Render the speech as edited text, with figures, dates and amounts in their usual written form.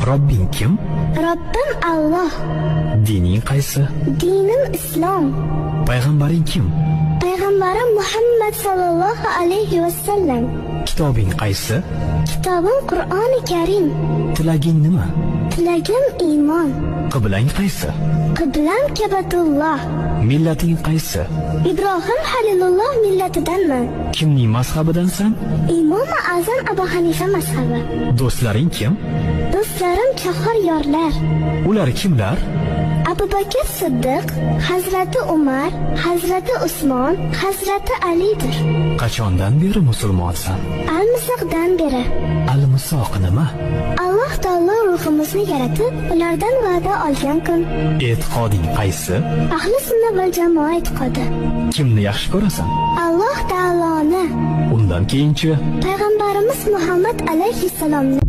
Robbing kim? Robbim Alloh. Dining qaysi? Dinim Islom. Payg'ambaring kim? Payg'ambarim Muhammad sallallohu alayhi va sallam. Kitobing qaysi? Kitobim Qur'oni Karim. Tilaging nima? Tilagim iymon. Qiblang qaysi? Qiblam Kabatulloh. Millating qaysi? Ibrohim Halilulloh millatidanman. Kimning mazhabidansan? Imomi Azam Abu Hanifa mazhabi. Do'stlaring kim? Do'stlarim chahar yorlar. Ular kimlar? Abu Bakr Siddiq, Hazrati Umar, Hazrati Usmon, Hazrati Alidir. Qachondan beri musulmonsan? Almisoqdan beri. Almisoq nima? Alloh taolo ruhimizni yaratib, ulardan va'da olgan kun. E'tiqoding qaysi? Ahli sunna val jamoa e'tiqodi. Kimni yaxshi ko'rasan? Alloh taoloni, Undan keyinchi? Payg'ambarimiz Muhammad alayhissalomni.